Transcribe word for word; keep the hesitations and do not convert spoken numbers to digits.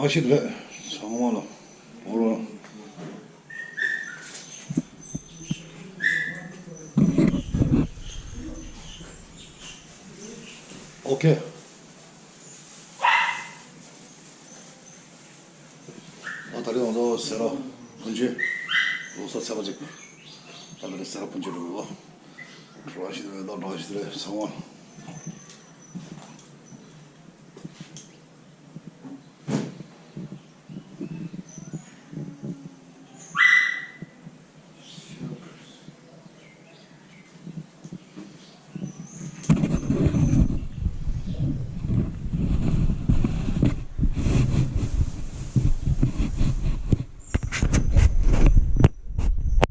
ཨ་ཤི་རེད། ཚང་མ་ལ་འོ་རོ། ཨོ་ཁེ། ཨ་ད་རེས་ང་ཚོ་སེ་ར་ཕུན་ཆོད་ལོ་གསར་ཚེས་པ་གཅིག་ཨ་ད་རེས་སེ་ར་ཕུན་ཆོད་འགྲོ་གི་ཡོད། བཀྲ་ཤིས་བདེ་ལེགས། བཀྲ་ཤིས་བདེ་ལེགས། ཚང་མ་